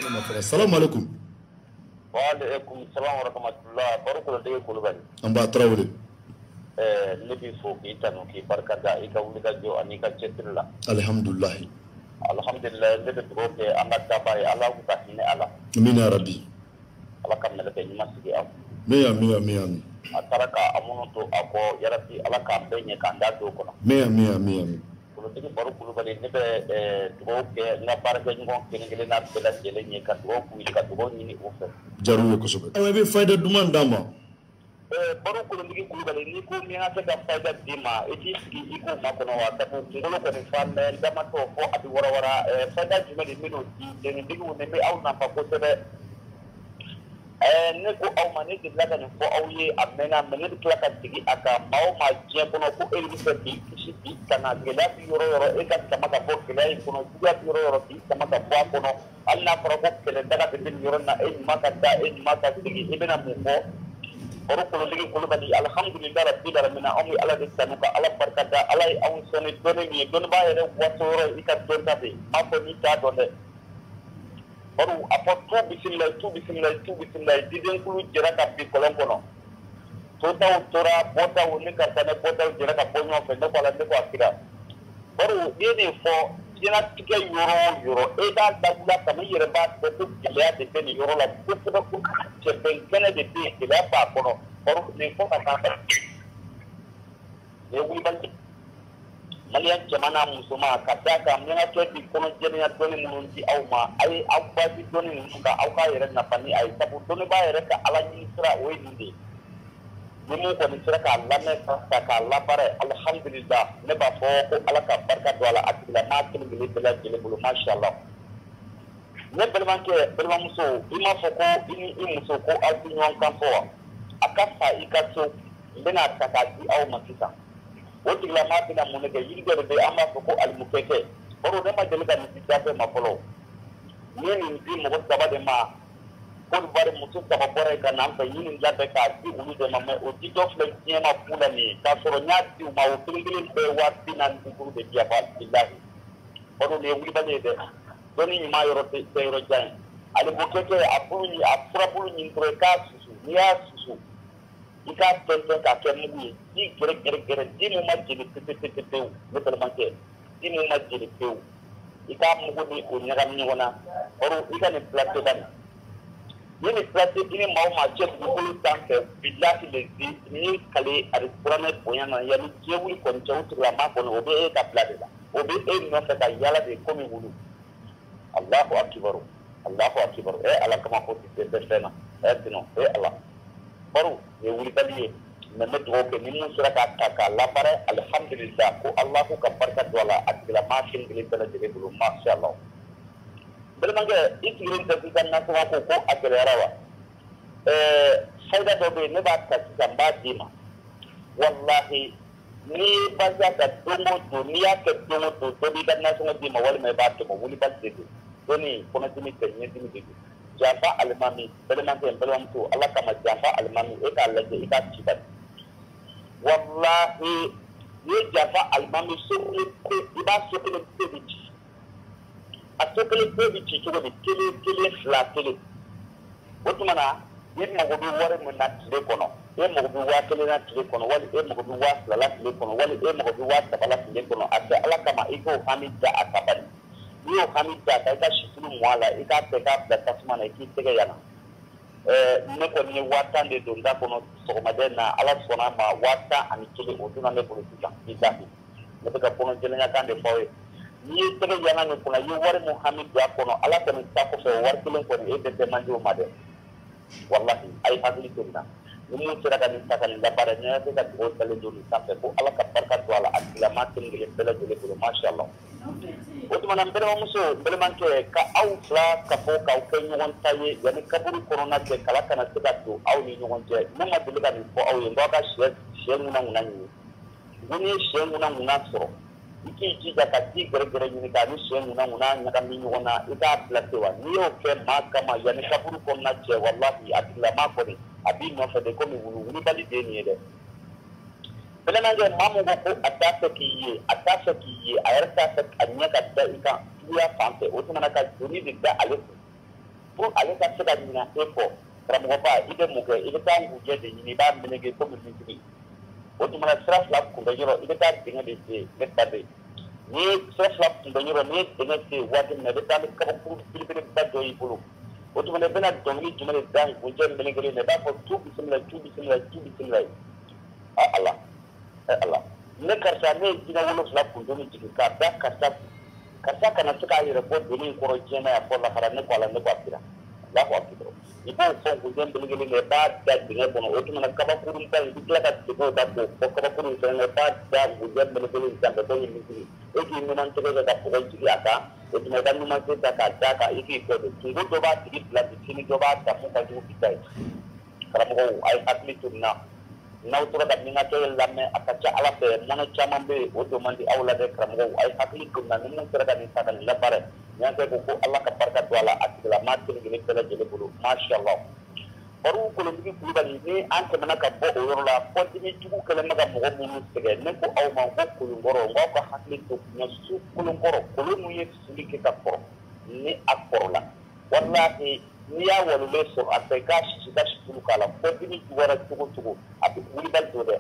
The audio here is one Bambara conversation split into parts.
Ma fana. Salamu alaikum. Wa alaikum salam wa rahmatullah. Baro Kolotigi Kulubali. An b'a Tarawele. Ne b'i fo k'i tanu k'i barika da i ka wulikajɔ ani i ka cɛsiri la. Alhamdulilahi. Alhamdulilayi, ne bɛ dugawu kɛ an ka daba ye, Ala k'u ka hinɛ a la. Amina ya Rabbi. Ala ka mɛlɛkɛ ɲuman sigi aw. Amin amin amin amin. A taara ka a minnu to a kɔ, yarabi Ala k'an bɛɛ ɲɛ k'an da don o kɔnɔ. Amin amin amin amin. Kolotigi Baro Kulubali, ne bɛ dugawu kɛ n ka baarakɛɲɔgɔn kelen kelenna bɛɛ lajɛlen ye, ka dugawu k'u ye, ka dugawu ɲini u fɛ. Diyar'u ye kosɛbɛ. Ayiwa, i bɛ fayida duman d'an ma. Baro Kolotigi Kulubali, n'i ko miɲankakɛ ka fayida d'i ma, i t'i sigi i k'o makɔnɔ wa, sabu kunkolo kɔni fa mɛ damatɔ fɔ a bɛ warawara. Fayida jumɛn de bɛ n'o di jɛnitigiw, nin bɛ aw nafa kosɛbɛ. Ne ko aw ma, ne delila ka nin fɔ aw ye a mɛnna, mɛ ne bɛ tila ka segin a kan. Maa o maa diɲɛ kɔnɔ ko e de bɛ fɛ k'i kisi k'i tanga, gɛlɛya bɛ yɔrɔ o yɔrɔ, e ka sama ka bɔ gɛlɛya in kɔnɔ, juguya bɛ yɔrɔ o yɔrɔ, k'i sama ka bɔ a kɔnɔ. Hali n'a fɔra ko kɛlɛ daga de bɛ nin yɔrɔ in na, e ɲuman ka da, e ɲuman ka segin, i bɛna mun fɔ? Baro Kolotigi Kulubali, alhamdulilayi rabbil alamin, anw bɛ Ala de tanu ka Ala barika da. Ala ye anw sɔn ni dɔnni min ye, dɔnnibaa yɛrɛ waso yɔrɔ i ka dɔnta de ye, n m'a fɔ n'i t'a dɔn dɛ. Baro a fɔ tu bisimilayi, tu bisimilayi, tu bisimilayi, didenkulu jɛra ka bin kɔlɔn kɔnɔ. Totaw tora bɔtaw ni karisa ne bɔtaw jɛra ka bɔ ɲɔgɔn fɛ, ne ko Ala, ne ko a kira. Baro n'i ye nin fɔ diɲɛlatigɛ yɔrɔ o yɔrɔ, e b'a lawuli kama, i yɛrɛ b'a dɔn ko gɛlɛya de bɛ nin yɔrɔ la kosɛbɛ, ko cɛbɛn kɛnɛ de bɛ yen, gɛlɛya b'a kɔnɔ. Baro nin fɔ ka taa nin ye wulibali maliyɛn cɛman n'a musoman, ka d'a kan miɲankakɛ bi kɔnɔjɛlenya dɔnni minnu di aw ma, a ye aw basi dɔnni ninnu kan, aw k'a yɛrɛ nafa ni a ye, sabu dɔnnibaa yɛrɛ ka Ala ɲini sira o ye nin de ye. Ni mun kɔni sera k'a lamɛn ka k'a labaara, alhamdulillah, ne b'a fɔ ko Ala ka barika don a la a tigilamaa kelen kelen bɛɛ lajɛlen bolo, masha Allah. Ne balimakɛ, balimamuso, i m'a fɔ ko i ni i muso ko aw tɛ ɲɔgɔn kan fɔ wa? A ka fa i ka so, n bɛna ta k'a di aw ma sisan. O tigilamaa bɛna mun de kɛ? Yiri dɔ de bɛ yen, an b'a fɔ ko alimukɛkɛ. Baro ne ma deli ka nin di dafɛ ma fɔlɔ. N ye nin di mɔgɔ 3 de ma. Côte d'Ivoire muso 3 bɔra yen ka na an fɛ, n ye nin labɛn k'a di olu de ma, mɛ o di dɔ filɛ diɲɛ ma fu la nin ye, k'a sɔrɔ n y'a di u ma, o kelen kelen bɛɛ 45 de di yan, bilahi. Baro nin ye wulibali ye dɛ. Dɔnni ɲuman yɔrɔ tɛ yɔrɔ jan ye. Alimukɛkɛ, a bolo ɲi, a furabulu ɲini dɔrɔn i k'a susu. N'i y'a susu, i k'a tɛntɛn k'a kɛ mugu ye, ji gɛrɛ gɛrɛ gɛrɛ, ji mun ma jeni pepe pepe pewu, ne balimakɛ, ji mun ma jeni pewu, i k'a mugu ni o ɲagami ɲɔgɔn na. Baro i ka nin plateau ba nin, ni nin plateau i ni maa o maa cɛ dugukolo sanfɛ, bilahi lezi, n'i kale a bɛ kuranɛ bonya na, yanni diɲɛ wuli kɔni cɛ, o tigilamaa kɔni o bɛ e ka bila de la, o bɛ e nɔfɛ ka yala de komi wulu. Allahu akibaru, Allahu akibaru. Ala kama ko ti tɛ fɛn na, sinon Ala. Baro nin ye wulibali ye, mɛ n bɛ dugawu kɛ ni mun sera k'a ta k'a labaara, alhamdulillah, ko Alahu ka barika don a la a tigilamaa kelen kelen bɛɛ lajɛlen bolo, masha Allah. Balimakɛ, i sigilen tɛ k'i ka nasɔngɔ ko ko a gɛlɛyara wa? Fayida dɔ bɛ yen, ne b'a ta sisan n b'a d'i ma. Walahi, n'i ye basi ta don o don, n'i y'a kɛ don o don, dɔ b'i ka nasɔngɔ d'i ma walima i b'a tɔmɔ, wulibali de don. Dɔnni kɔnɔdimi tɛ, ɲɛdimi de don. Janfa alimami, balimakɛ, balimamuso, Ala kama janfa alimami, e k'a lajɛ i k'a ci ka di. Walahi, n'i ye janfa alimami so kelen pe, i b'a so kelen pe de ci. A so kelen pe bɛ ci cogo di? 1 1 2 1. O tuma na, i mago bɛ wari min na tile kɔnɔ, e mago bɛ 1000 na tile kɔnɔ, wali e mago bɛ 2000 la tile kɔnɔ, wali e mago bɛ 3000 la tile kɔnɔ, a tɛ Ala kama i k'o hami da a kan bani. N'i y'o hami da a kan, i ka situlu mɔ a la, i k'a kɛ k'a bila tasuma na, i k'i tɛgɛ yana. Ne kɔni ye 10,000 de don n da kɔnɔ sɔgɔmada in na, Ala sɔnna a ma, 10,001 o donna ne bolo sisan, bilahi. Ne bɛ ka kɔnɔjɛlenya kan de fɔ aw ye. N'i ye tɛgɛ yana nin kunna, i ye wari min hami don a kɔnɔ, Ala kɔni ta kɔfɛ, o wari kelen kɔni e dɛsɛ man di o ma dɛ. Walahi, a ye hakili to nin na. Ni mun sera ka nin ta ka nin labaara, ni y'a se ka dugawu dalen don nin sanfɛ, ko Ala ka barika don a la, a tigilamaa kelen kelen bɛɛ lajɛlen bolo, masha Allah. O tuma na, n balimamuso, n balimakɛ, ka aw fila ka fɔ k'aw kɛ ɲɔgɔn ta ye, yanni kaburu kɔnɔna cɛ, kala kana se ka don aw ni ɲɔgɔn cɛ. Ne ma deli ka nin fɔ aw ye, n ko aw ka sɛ ŋuna ŋuna ɲini. N ko n'i ye sɛ ŋuna ŋuna sɔrɔ, i k'i jija ka ji gɛrɛgɛrɛ ɲini k'a ni sɛ ŋuna ŋuna ɲagami ɲɔgɔn na, i k'a bila ten wa. N'i y'o kɛ maa kama yanni kaburu kɔnɔna cɛ, walahi, a tigilamaa kɔni a b'i nɔfɛ de komi wulu, wulibali de ye nin ye dɛ. Balimakɛ, maa mun ko ko a t'a fɛ k'i ye, a t'a fɛ k'i ye, a yɛrɛ t'a fɛ a ɲɛ ka da i kan juguya fan fɛ, o tuma na ka joli de da ale kun. Pour ale ka se ka ɲina e kɔ, karamɔgɔba, i bɛ mun kɛ? I bɛ taa ngujɛ de ɲini, i b'a meleke komi misiri. O tuma na sira fila kunbɛn yɔrɔ, i bɛ taa dingɛ de sen, ne baden. N'i ye sira fila kunbɛn yɔrɔ, n'i ye dingɛ sen waati min na, i bɛ taa ni kabakuru belebeleba dɔ y'i bolo. O tuma na i bɛna dɔnkili jumɛn de da ngujɛ melekelen na? I b'a fɔ tu bisimila, tu bisimila, tu bisimila. A Ala, ɛ Ala, ne karisa, ne ye jinɛ 7 kuntoni jigin k'a da karisa kun. Karisa kana se k'a yɛrɛ bɔ doni in kɔrɔ diɲɛ na yan fɔ lahara. Ne ko Ala, ne ko a kira. Allahu akbar. I b'o fɔ ngujɛ melekelen na, i b'a da dingɛ kɔnɔ. O tuma na kabakurunba in, i bɛ tila ka dege o kan k'o fɔ kabakuru in fɛnɛ na, i b'a da ngujɛ melekelen in sanfɛ komi misiri. E k'i numan tɛgɛ kɛ ka bɔgɔ jigin a kan. O tuma i ka numan sen ta k'a d'a kan, i k'i kɔ don. Kungo dɔ b'a tigi bila bi, sini dɔ b'a ta mun ka jugu bi ta ye. Karamɔgɔw, a ye hakili to nin na. N'aw tora ka minkakɛ lamɛn, a ka ca Ala fɛ mɔnɛ caman bɛ yen, o don man di aw la dɛ. Karamɔgɔw, a ye hakili to nin na. Ni mun sera ka nin ta ka nin labaara, minkakɛ ko ko Ala ka barika don a la, a tigilamaa kelen kelen bɛɛ lajɛlen bolo. Masha Allah. Baro Kolontigi Kulubali, ni an tɛmɛna ka bɔ o yɔrɔ la, kɔdimi jugu kɛlen bɛ ka mɔgɔ minnu sɛgɛn, ne ko aw ma ko kolonkɔrɔ, n k'aw ka hakili to ɲɔsu kolonkɔrɔ, kolon min ye suli kɛ ka kɔrɔ, ni a kɔrɔla, walahi n'i y'a walolen sɔrɔ a fɛ, i k'a sisi ka situlu k'a la, kɔdimi juguyara cogo cogo, a bɛ wulibali don dɛ.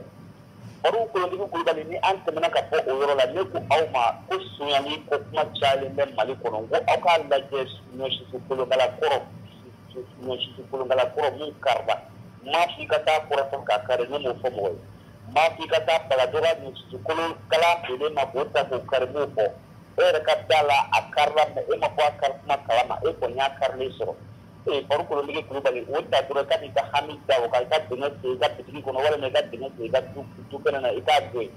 Baro Kolontigi Kulubali, ni an tɛmɛna ka bɔ o yɔrɔ la, ne ko aw ma ko sonyali ko kuma cayalen bɛ Mali kɔnɔ. N ko aw k'a lajɛ ɲɔsisi kolonkala kɔrɔ, ɲɔsisi kolonkala kɔrɔ mun karila, n m'a fɔ i ka taa kɔrɔtɔ k'a kari, ne m'o fɔ mɔgɔ ye. N m'a fɔ i ka taa baga dɔ ka ɲɔsisi kolonkala bilen ma k'o ta k'o kari, n m'o fɔ. E yɛrɛ ka da la a karila, mɛ e ma bɔ a kari kuma kalama, e kɔni y'a karilen sɔrɔ. Ee Baro Kolontigi Kulubali, o ta dɔrɔn ka n'i ka hami da o kan, i ka dingɛ sen i ka bitigi kɔnɔ, walima i ka dingɛ sen i ka du kɛnɛ na, i k'a don yen.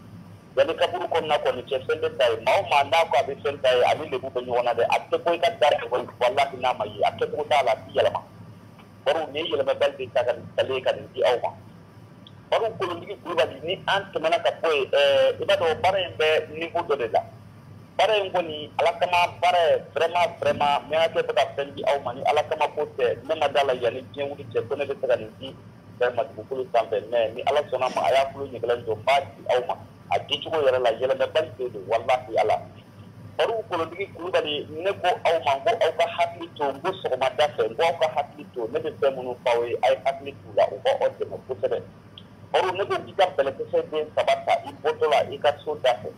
Yanni kaburu kɔnɔna kɔni cɛ, fɛn tɛ ta ye. Maa o maa n'a ko a bɛ fɛn ta ye, ani lebu bɛ ɲɔgɔn na dɛ. A tɛ bɔ i ka da fɛ, walahi n'a ma ye, a kɛcogo t'a la, a t'i yɛlɛma. Baro, nin ye yɛlɛmabali de ta ka nin talen ka nin di aw ma. Baro Kolontigi Kulubali, ni an tɛmɛna ka bɔ yen, i b'a dɔn baara in bɛ niveau dɔ de la. Baara in kɔni, Ala kama baara ye, vraiment vraiment, minkakɛ bɛ ka fɛn di aw ma ni Ala kama ko tɛ, ne ma da la yanni diɲɛ wuli cɛ ko ne bɛ se ka nin di fɛn ma dugukolo sanfɛ. Mais ni Ala sɔnna ma, a y'a tulo ɲɛgɛlɛn jɔ, n b'a di aw ma a dicogo yɛrɛ la, yɛlɛmabali de don, walahi Ala. Baro Kolontigi Kulubali, ne ko aw ma ko aw ka hakili to, n ko sɔgɔmada fɛ, n ko aw ka hakili to, ne bɛ fɛn minnu fɔ aw ye, a ye hakili t'u la, u b'aw dɛmɛ kosɛbɛ. Baro, ne ko k'i ka bɛlɛkisɛ den 3 ta i bɔtɔ la i ka so da fɛ,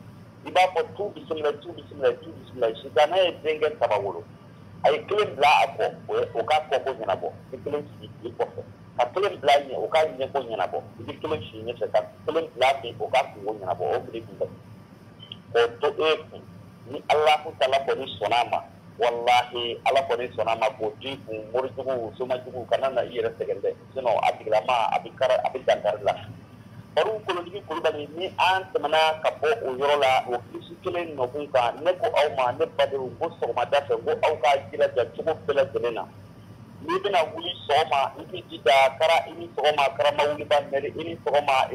i b'a fɔ tu bisimila, tu bisimila, tu bisimila. Sitanɛ ye denkɛ 3 wolo, a ye kelen bila a kɔ, o k'a kɔ ko ɲɛnabɔ, i bɛ kelen sigi i kɔfɛ, ka kelen bila ɲɛ, o k'a ɲɛ ko ɲɛnabɔ, i bɛ kelen sigi ɲɛfɛ, ka kelen bila bi, o k'a kungo ɲɛnabɔ. O bili kun bɛ k'o to e kun. Ni Alahu taala kɔni sɔnna a ma, walahi Ala kɔni sɔnna a ma k'o di kun, morijugu, somajugu kana na i yɛrɛ sɛgɛn dɛ, sinon a tigilama a bɛ kari, a bɛ dankari la. Baro Kolontigi Kulubali, ni an tɛmɛna ka bɔ o yɔrɔ la, o kilisi kelen nɔkun kan, ne ko aw ma, ne badenw, ko sɔgɔmada fɛ, ko aw k'a jilaja cogo bɛɛ lajɛlen na. N'i bɛna wuli sɔgɔma, i k'i jija kara i ni sɔgɔma, karama wuliba mɛri i ni sɔgɔma,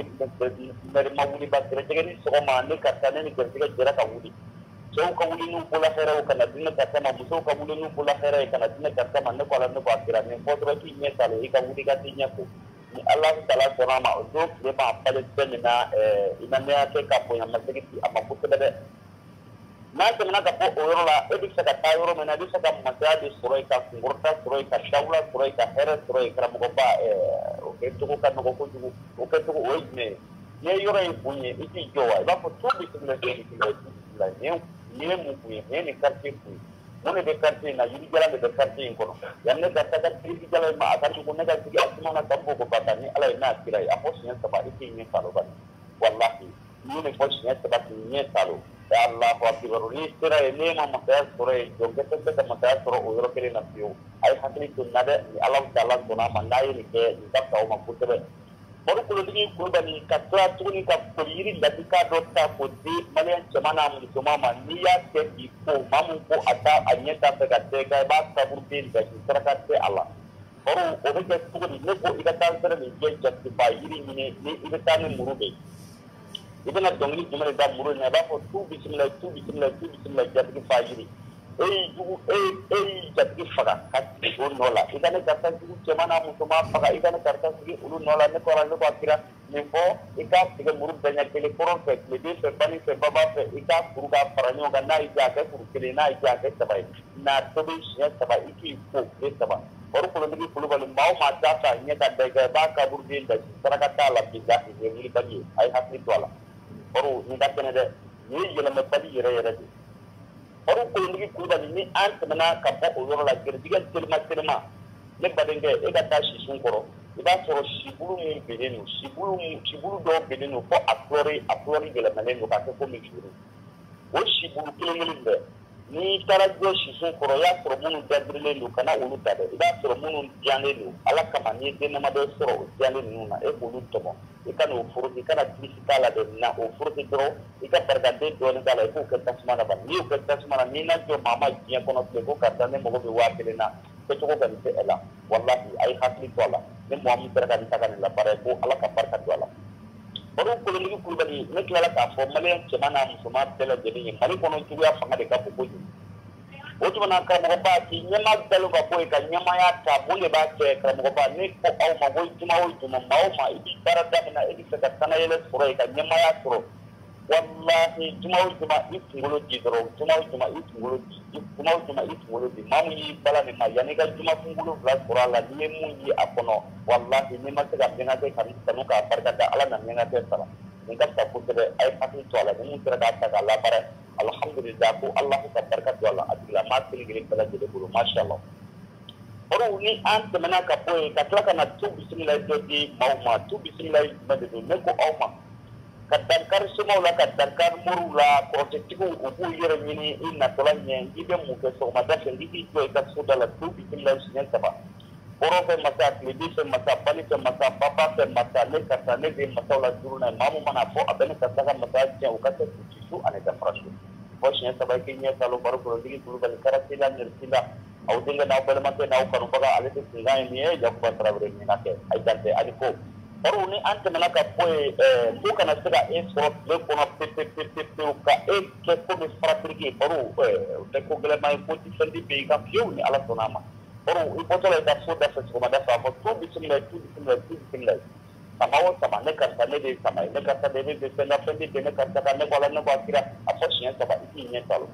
mɛri ma wuliba, gɛrɛjɛgɛ ni sɔgɔma, ne karisa, ne ni gɛrɛjɛgɛ jɛra ka wuli. Cɛw ka wuli n'u bolola hɛrɛw ka na di ne karisa ma, musow ka wuli n'u bolola hɛrɛ ye ka na di ne karisa ma. Ne ko Ala, ne ko a kira, nin fɔ dɔrɔn k'i ɲɛ salo, i ka wuli ka t'i ɲɛ ko. Ni Ala taala sɔnna a ma, o don tile b'a falen fɛn min na, i ma minkakɛ ka bonya masegin di a ma kosɛbɛ dɛ. N'a tɛmɛna ka bɔ o yɔrɔ la, e bɛ fɛ ka taa yɔrɔ min na, i bɛ fɛ ka masaya de sɔrɔ yen, ka kunkɔrɔta sɔrɔ yen, ka dawula sɔrɔ yen, ka hɛrɛ sɔrɔ yen, karamɔgɔba, o kɛcogo ka nɔgɔn kojugu. O kɛcogo o ye jumɛn ye? N'i ye yɔrɔ in kun ye, i t'i jɔ wa? I b'a fɔ tu bisimila, tu bisimila, tu bisimila. Nin ye mun kun ye? Nin ye nin quartier kun ye. Mun de bɛ quartier in na? Yirijalan de bɛ quartier in kɔnɔ. Yan ne karisa ka yirijalan in ma, a ka jugu ne ka sigi a suma na ka n bɔ ba ni Ala ye n'a kira ye. A fɔ siɲɛ 3, i k'i ɲɛ salo bani. Walahi, n'i ye nin fɔ siɲɛ 3 k'i ɲɛ salo, Allahu akbar. N'i sera yen, n'e ma masaya sɔrɔ yen, jɔnkɛ tɛ se ka masaya sɔrɔ o yɔrɔ kelen na fiyewu. A ye hakili to nin na dɛ. Ni Ala taala sɔnna a ma, n'a ye nin kɛ, nin ka fisa aw ma kosɛbɛ. Baro Kolontigi Kulubali, ka tila tuguni ka koli yiri ladika dɔ ta k'o di maliyɛn cɛman n'a musoman ma. N'i y'a kɛ k'i ko, maa min ko a t'a a ɲɛ t'a fɛ ka tɛ i b'a kaburu den da k'i saraka tɛ a la. Baro, o bɛ kɛ cogo di? Ne ko i ka taa nsɛrɛ nin jɛ jatigiba yiri ɲini, ni i bɛ taa ni muru de ye. I bɛna dɔnkili jumɛn de da muru in na? I b'a fɔ tu bisimila, tu bisimila, tu bisimila, jatigi fa yiri. E y'i jugu, e y'i jatigi faga ka sigi o nɔ la. I ka ne karisa jugu cɛman n'a musoman faga, i ka ne karisa sigi olu nɔ la. Ne ko Ala, ne ko a kira, nin fɔ, i k'a tigɛ muru bɛɛ ɲɛ kelen, kɔrɔn fɛ, tilebin fɛ, bani fɛ, baba fɛ, i k'a kuru k'a fara ɲɔgɔn kan. N'a y'i diya, a kɛ kuru kelen, n'a y'i diya, a kɛ 3 ye. na tobi siɲɛ 3 i k'i ko tile 3. Baro Kolontigi Kulubali maa o maa t'a fɛ a ɲɛ ka da i kan i b'a kaburuden da saraka t'a la bilahi nin ye wulibali ye a ye hakili to a la. Baro nin ka kɛnɛ dɛ, nin ye yɛlɛmabali yɛrɛ yɛrɛ de. Baro Kolontigi Kulubali ni an tɛmɛna ka bɔ o yɔrɔ la gɛrɛjɛgɛ telima telima ne badenkɛ e ka taa sisun kɔrɔ i b'a sɔrɔ sibulu min binnen don sibulu dɔw binnen don fo a kulɔri yɛlɛmalen don k'a kɛ komi juru o sibulu kelen kelen bɛɛ n'i taara jɔ sisun kɔrɔ i y'a sɔrɔ minnu dabirilen don kana olu ta dɛ i b'a sɔrɔ minnu diyannen don ala kama n'i ye den damadɔ sɔrɔ o diyalen ninnu na e k'olu tɔmɔ i ka n'o foroki i kana kilisi k'a la dɛ na o foroki dɔrɔn i ka barikaden dɔɔnin k'a la i k'o kɛ tasuma na ban n'i y'o kɛ tasuma na n'i na jɔ maa ma diɲɛ kɔnɔ bilen ko karisa ne mago bɛ 1000 na kɛcogo ka nin tɛ e la walahi a ye hakili to a la ni mɔgɔ min sera ka nin ta ka nin labaara ko ala ka barika don a la. Baro Kolontigi Kulubali ne tilala k'a fɔ maliyɛn cɛman n'a musoman bɛɛ lajɛlen ye Mali kɔnɔ juguya fanga de ka bon kojugu. O tuma na karamɔgɔba k'i ɲɛma dalo ka bɔ yen ka ɲɛmaaya ta mun de b'a kɛ karamɔgɔba ne ko aw ma ko juma o juma maa o maa i b'i baara daminɛ e bɛ fɛ ka sanayɛlɛ sɔrɔ yen ka ɲɛmaaya sɔrɔ walahi juma o juma i kunkolo di dɔrɔn juma o juma i kunkolo di juma o juma i kunkolo di maa min y'i bala nin ma yanni i ka juma kunkolo 2 sɔrɔ a la n'i ye mun ye a kɔnɔ walahi n'i ma se ka miɲankakɛ kanu k'a barika da ala na miɲankakɛ sara nin ka fisa kosɛbɛ a ye hakili to a la ni mun sera k'a ta k'a labaara alhamdulillah ko ala ka barika don a la a tigilamaa kelen kelen bɛɛ lajɛlen bolo mashallah. Baro ni an tɛmɛna ka bɔ yen ka tila ka na tu bisimila dɔ di maaw ma tu bisimila jumɛn de don ne ko aw ma ka dankari somaw la ka dankari moriw la kɔrɔtɛtigiw u b'u yɛrɛ ɲini i natɔla ɲɛ i bɛ mun kɛ sɔgɔmada fɛ i b'i jɔ i ka so da la tu bisimila siɲɛ 3 kɔrɔ fɛ masa tilebin fɛ masa bali fɛ masa baba fɛ masa ne karisa ne de ye masaw la 5 nan ye maa min mana fɔ a bɛ ne karisa ka masaya tiɲɛ u ka se k'u ci su ani dafara su fɔ siɲɛ 3 i k'i ɲɛ salo Baro Kolontigi Kulubali karasi la nɛrisi la aw denkɛ n'aw balimakɛ n'aw kanubaga ale de kunkan ye nin ye Yakuba Tarawele ɲinan kɛ a ye dantɛ ani ko. Baro ni an tɛmɛna ka bɔ yen ko kana se ka e sɔrɔ tile kɔnɔ pewu ka e kɛ komi farafiriki ye baro o tɛ ko gɛlɛnman ye ko ti fɛn di bɛ i kan fiyewu ni ala sɔnna a ma. Baro i bɔtɔ la i ka so da fɛ sɔgɔmada fɛ a fɔ tu bisimila tu bisimila tu bisimila sama o sama ne karisa ne de ye sama ye ne karisa de ne bɛ fɛn na fɛn di bɛ ne karisa kan ne ko ala ne ko a kira a fɔ siɲɛ 3 i k'i ɲɛ salo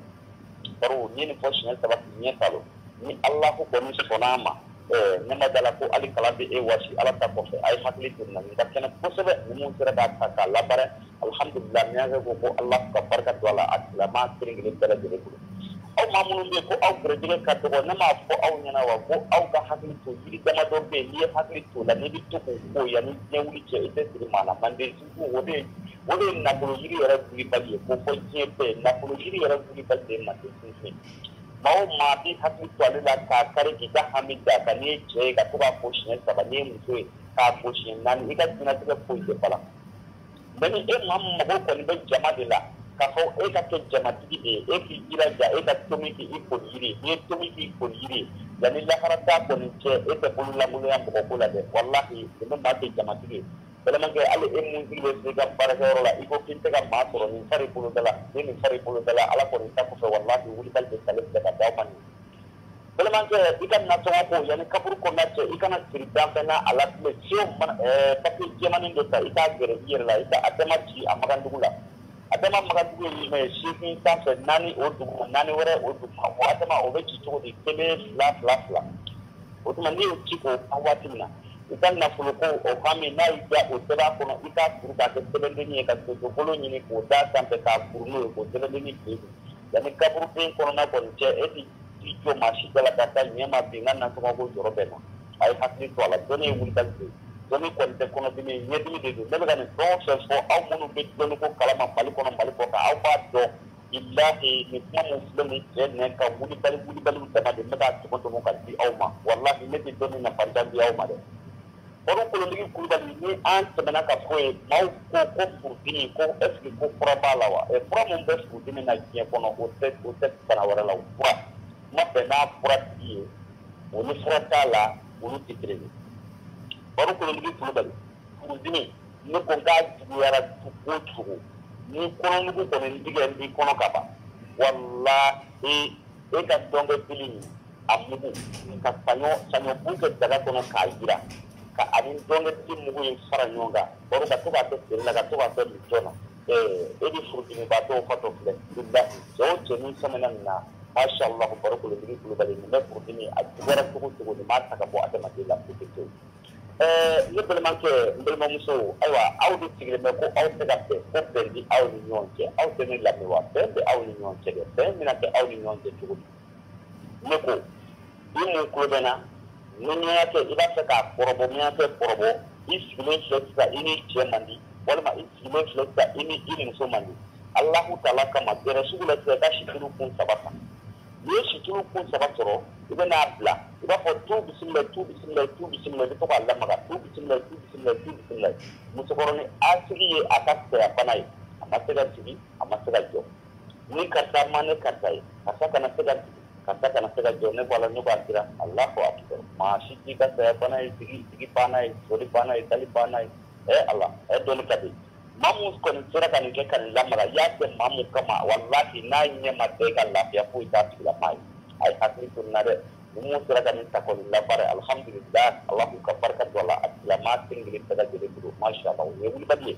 baro n'i ye nin fɔ siɲɛ 3 k'i ɲɛ salo ni ala ko kɔni sɔnna a ma ne ma da la ko hali kalan bɛ e wasi ala ta kɔfɛ a ye hakili to nin na nin ka kɛnɛ kosɛbɛ ni mun sera k'a ta k'a labaara alhamdulilah miɲankɛ ko ko ala ka barika don a la a tigilamaa kelen kelen bɛɛ lajɛlen bolo. Aw maa minnu bɛ yen ko aw gɛrɛjɛgɛ ka dɔgɔ ne m'a fɔ aw ɲɛna wa ko aw ka hakili to yiri damadɔ bɛ yen n'i ye hakili to la n'i bɛ to k'o ko yanni diɲɛ wuli cɛ i tɛ siri maa la manden sugu o de ye nafolo yiri yɛrɛ wulibali ye ko fɔ diɲɛ bɛɛ nafolo yiri yɛrɛ wulibali de ye manden sunsun ye. Maa o maa b'i hakili to ale la k'a kari k'i ka hami da kan n'i ye cɛ ye ka to k'a ko siɲɛ 3 n'i ye muso ye k'a ko siɲɛ 4 i ka diɲɛlatigɛ foyi tɛ balan. Mɛ ni e maa min mago kɔni bɛ jama de la k'a fɔ e ka kɛ jamatigi de ye e k'i jilaja e ka tomi k'i koli yiri ye n'i ye tomi k'i koli yiri ye yanni lahara ta kɔni cɛ e tɛ bololankolonya mɔgɔ ko la dɛ walahi nin bɛ maa kɛ jamatigi ye. Balimakɛ hali e mun sigilen filɛ i ka baarakɛyɔrɔ la i ko k'i tɛ ka maa sɔrɔ nin fari bolo da la ni nin fari bolo da la ala kɔni ta kɔfɛ walahi wulibali bɛ salen filɛ ka d'aw ma nin. Balimakɛ i ka nasɔngɔ ko yanni kaburu kɔnɔna cɛ i kana siri danfɛn na a la bilen fiyewu mana papiye jɛmanin dɔ ta i k'a gɛrɛ i yɛrɛ la i ka a dama ci a magandugu la a dama magandugu ye jumɛn ye 8 sanfɛ 4 o duguma 4 wɛrɛ o duguma o adama o bɛ ci cogo di 1 2 2 2 o tuma n'i y'o ci k'o ban waati min na i ka nafolo ko o hami n'a y'i diya o sɛbɛn a kɔnɔ i k'a kuru k'a kɛ sɛbɛndennin ye ka sosokolo ɲini k'o d'a sanfɛ k'a kuru n'o ye k'o sɛbɛndennin tile don yanni kaburuden kɔnɔna kɔni cɛ e t'i jɔ maa si da la ka taa ɲɛ ma bi n ka nasɔngɔ ko jɔrɔ bɛ na a ye hakili to a la dɔnni ye wulibali de ye dɔnni kɔni tɛ kɔnɔdimi ye ɲɛdimi de don ne bɛ ka nin fɛn o fɛn fɔ aw minnu bɛ dɔnni ko kalama Mali kɔnɔ Mali kɔ kan aw b'a dɔn bilahi nin kuma min filɛ nin cɛ nɛn kan wulibali wulibaliw dama de n bɛ k'a tɔmɔ tɔmɔ ka di aw ma walahi ne tɛ dɔnni nafantan di aw ma dɛ. Baro Kolontigi Kulubali ni an tɛmɛna ka fɔ yen maaw ko ko furudimi ko est ce que ko fura b'a la wa fura min bɛ furudimi na diɲɛ kɔnɔ o tɛ bana wɛrɛ la o fura kuma bɛn n'a fura tigi ye o ni fura t'a la olu tɛ kelen ye. Baro Kolontigi Kulubali furudimi ne ko n k'a juguyara cogo o cogo ni kɔnɔnugu kɔni tigɛ n b'i kɔnɔ ka ban walahi e ka dɔnkɛ bili nin a mugu ka saɲɔ bu kɛ daga kɔnɔ k'a jira ka ani dɔnkɛ bili mugu in fara ɲɔgɔn kan baro ka to k'a kɛ feere la ka to k'a kɛ litɔn na e ni furudimibaatɔw fatɔ filɛ bilahi cɛ o cɛ n'i sɔmina nin na Masha Allah baro Kolotigi Kulubali nin bɛ furudimi a juguyara cogo cogo nin m'a ta ka bɔ adamaden la pewu. Ne balimakɛ n balimamuso ayiwa aw de sigilen bɛ ko aw tɛ ka bɛn ko bɛn di aw ni ɲɔgɔn cɛ aw tɛ ne lamɛn wa bɛn bɛ aw ni ɲɔgɔn cɛ dɛ bɛn bɛna kɛ aw ni ɲɔgɔn cɛ cogo di ne ko i mun tulo bɛ na ni ɲɔgɔn i b'a fɛ k'a kɔrɔbɔ ni ɲɔgɔn kɔrɔbɔ i sigilen filɛ sisan i ni cɛ man di walima i sigilen filɛ sisan i ni i muso man di Alahu taala kama gɛrɛ sugu la sisan i ka situlu kun saba ta n'i ye situlu kun saba sɔrɔ i bɛ n'a bila i b'a fɔ tu bisimila tu bisimila tu bisimila i bɛ to k'a lamaga tu bisimila tu bisimila tu bisimila musokɔrɔnin asigi ye a ka saya bana ye a ma se ka sigi a ma se ka jɔ ni karisa ma ne karisa ye karisa kana se ka sigi karisa kana se ka jɔ ne bɔ a la ne b'a kira Alahu akibaru maa si t'i ka saya bana ye sigi banna ye jɔli banna ye dali banna ye ala dɔnni ka di maa mun kɔni sera ka nin kɛ ka nin lamaga i y'a kɛ maa mun kama walahi n'a ɲɛ ma bɛɛ ka lafiya foyi t'a tigilamaa ye a ye hakili to nin na dɛ ni mun sera ka nin ta kɔni labaara alhamdulilah ala k'u ka barika don a la a tigilamaa kelen kelen bɛɛ lajɛlen bolo masha Allah o ye wulibali ye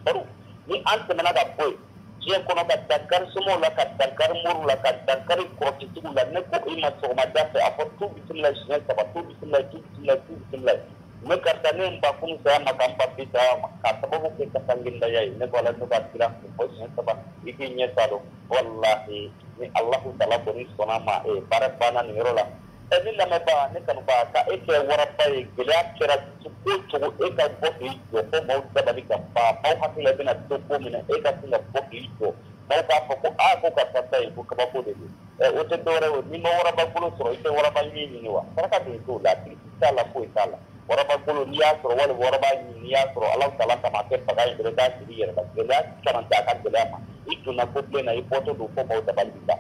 baro ni an tɛmɛna ka bɔ yen diɲɛ kɔnɔ ka dankari somɔgɔw la ka dankari moriw la ka dankari kɔrɔtɛtigiw la ne ko i ma sɔgɔmada fɛ a fɔ tu bisimila siɲɛ saba tu bisimila tu bisimila tu bisimila ne karisa ne n ba kun saya ma ka n ba bi saya ma k'a sababu kɛ kasangendaya ye ne ko ala ne b'a kira fɔ siɲɛ saba i k'i ɲɛ t'a dɔn walahi ni Alahu taala kɔni sɔnna ma baara banna nin yɔrɔ la ne lamɛnbaa ne kanubaa ka e kɛ waraba ye gɛlɛya kɛra cogo o cogo e ka bɔ k'i jɔ fo maaw dabali ka ban maaw hakili la i bɛna to ko min na e ka sin ka bɔ k'i jɔ maaw k'a fɔ ko aa ko karisa ta ye ko kabako de don o tɛ dɔwɛrɛ ye n'i ma waraba golo sɔrɔ i tɛ waraba ɲin ɲini wa saraka dun t'o la kirisi t'a la foyi t'a la waraba golo n'i y'a sɔrɔ walima waraba ɲin n'i y'a sɔrɔ Alahu taala kama a kɛ baga ye dɔrɔn i k'a siri i yɛrɛ la gɛlɛya kana t'a ka gɛlɛya ma i donna ko bilen na i bɔtɔ don fo maaw dabali b'i la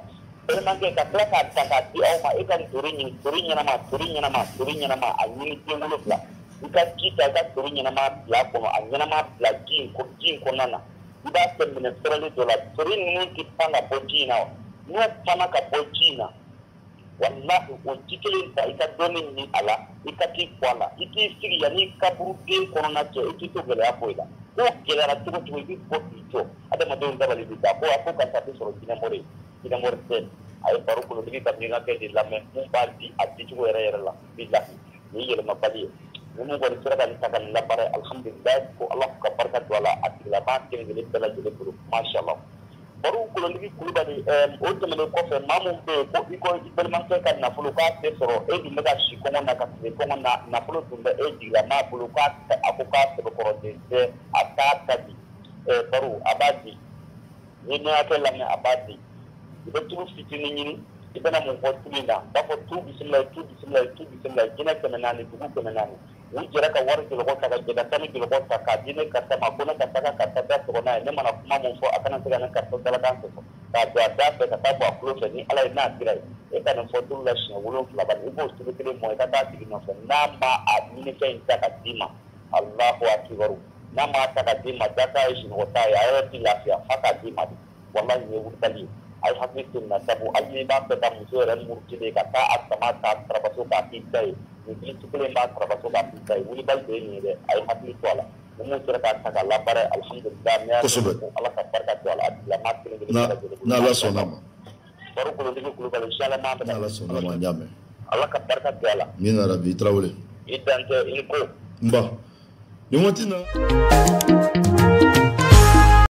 balimakɛ ka tila k'a ta k'a di aw ma e ka ntori ɲini tori ɲɛnama tori ɲɛnama tori ɲɛnama a ɲini den wolonwula i ka ji ta i ka tori ɲɛnama bila a kɔnɔ a ɲɛnama bila ji in kɔnɔna na i b'a kɛ minɛ fɛrɛlen dɔ la tori ninnu tɛ pan ka bɔ ji in na wa n'u panna ka bɔ ji in na walahi o ji kelen ta i ka dɔɔnin min a la i ka t'i ko a la i k'i sigi yanni kaburuden kɔnɔna cɛ i t'i to gɛlɛya foyi la ko gɛlɛyara cogo cogo i bɛ bɔ k'i jɔ adamadenw dabali bɛ taa ko a ko karisa tɛ sɔrɔ jinɛmɔri ye jinɛmɔri tɛ a ye baro kolotigi ka miirinkɛ de lamɛn mun b'a di a dicogo yɛrɛ yɛrɛ la bilahi nin ye yɛlɛmabali ye ni mun kɔni sera ka nin ta ka nin labaara alhamdulilayi ko ala ka barika don a la a tigilamaa kelen kelen bɛɛ lajɛlen bolo masha Allah baro Kolotigi Kulubali o tɛmɛnen kɔfɛ maa mun bɛ yen ko i ko i balimakɛ ka nafolo k'a tɛ sɔrɔ e dun bɛ ka si kɔngɔ na ka tile kɔngɔ na nafolo dun bɛ e jigilamaa bolo k'a a ko k'a sɛbɛkɔrɔden tɛ a t'a ta di baro a b'a di ni ɲɛnakɛ lamɛn a b'a di i bɛ tulu fitinin ɲini i bɛna mun fɔ tulu in na u b'a fɔ tu bisimila tu bisimila tu bisimila jinɛ 400 dugu 400 u jɛra ka wari jɔlɔkɔ ta ka jɛ ka sanu jɔlɔkɔ ta k'a di ne karisa ma ko ne ka taga karisa da sɔgɔ n'a ye ne mana kuma mun fɔ a kana se ka ne karisa dalakan sɔsɔ k'a don a da fɛ ka taa bɔ a tulo fɛ ni ala ye n'a kira ye e ka nin fɔ tulu la siɲɛ 7 bani i b'o tulu kelen mɔ i ka taa tigi nɔfɛ n'a ma a ɲinifɛn in ta ka d'i ma Alahu akibaru n'a ma ta ka d'i ma data ye sunɔgɔ ta ye a yɛrɛ t'i lafiya f'a k'a d'i ma de walahi nin ye wulibali ye a ye hakili to nin na sabu hali n'i b'a fɛ ka muso yɛrɛ murutilen ka taa a sama k'a tarabaso k'a k'i ta ye nin kilisi kelen b'a tarabaso k'a k'i ta ye wulibali de ye nin ye dɛ a ye hakili to a la ni mun sera k'a ta k'a labaara alhamdulilah ni y'a ko ala ka barika don a la a tigilamaa kelen kelen bɛɛ lajɛlen bolo n'Ala sɔnna ma baro Kolotigi Kulubali inshallah n'an bɛ n'Ala sɔnna ma n y'a mɛn ala ka barika don a la min na rabi Tarawele i dantɛ i ni ko n ba nin waati na.